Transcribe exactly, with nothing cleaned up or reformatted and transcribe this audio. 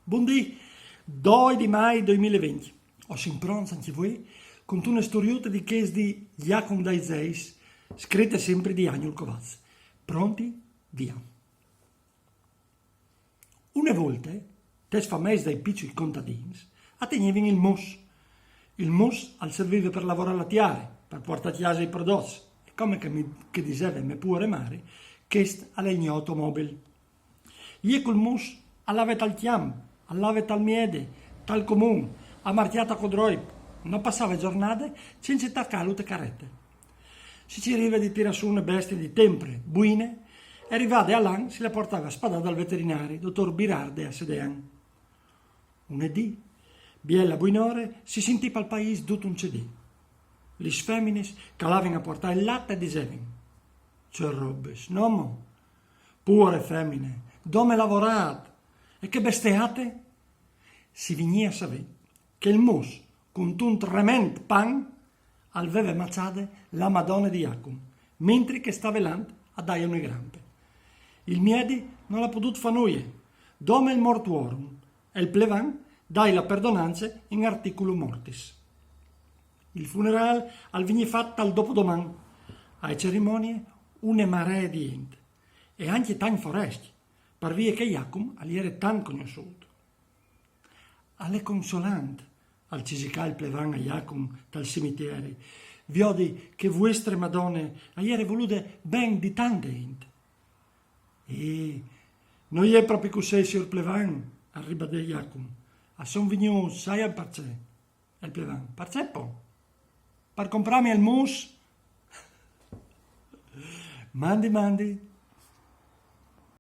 Bundì, doi di mai duemilaventi. O sin pronts ancje vuê, cuntune storiute di chês di Jacum dai Zeis, scrite simpri di Agnul Covaz. Pronti? Via. Une volte, tes fameis dai piçui contadins, a tegnivin il mus. Il mus al servive par lavorâ la tiare, par puartâ a cjase i prodots, e come che mi, che diseve mê puare mari, chest al è il gno automobil. Jê cul mus al lave tal cjamp, al lave tal miedi, tal comun, a marcjâ ta Codroip, no passave zornade cence tacâlu te carete. Si cirive di tirâ sù une bestie di tempore, buine, e rivade a l'an si le puartave a spadâ dal veterinari, dotôr Birarde a Sedean. Une dì, biele a buinore, si sintì pal paîs dut un cedî. Lis feminis che a lavin a puartâ il lat e disevin: Ce robis, no mo? Puare femine, dome lavorât! E ce besteate? Si vignì a savê che il mus, cuntun trement pan, al veve maçade la Madone di Jacum, mentri che e stave lant a dâi une grampe. Il miedi nol à podût fâ nuie, dome il mortuorum, e il plevan dai la perdonance in articulo mortis. Il funerâl al vignì fat tal dopodoman, ae cerimonie une maree di int, e ancje tancj forescj, par vie che Jacum al jere tant cognossût. Al è consolant, al cisicà il plevan a Jacum tal cimitieri, viodi che vuestre Madone e jere volût ben di tante int. E no je propit cussì, siôr plevan, al ribadè Jacum. A son vignût, saial parcè? E il plevan: Parcè po? Par comprâmi il mus? Mandi, mandi,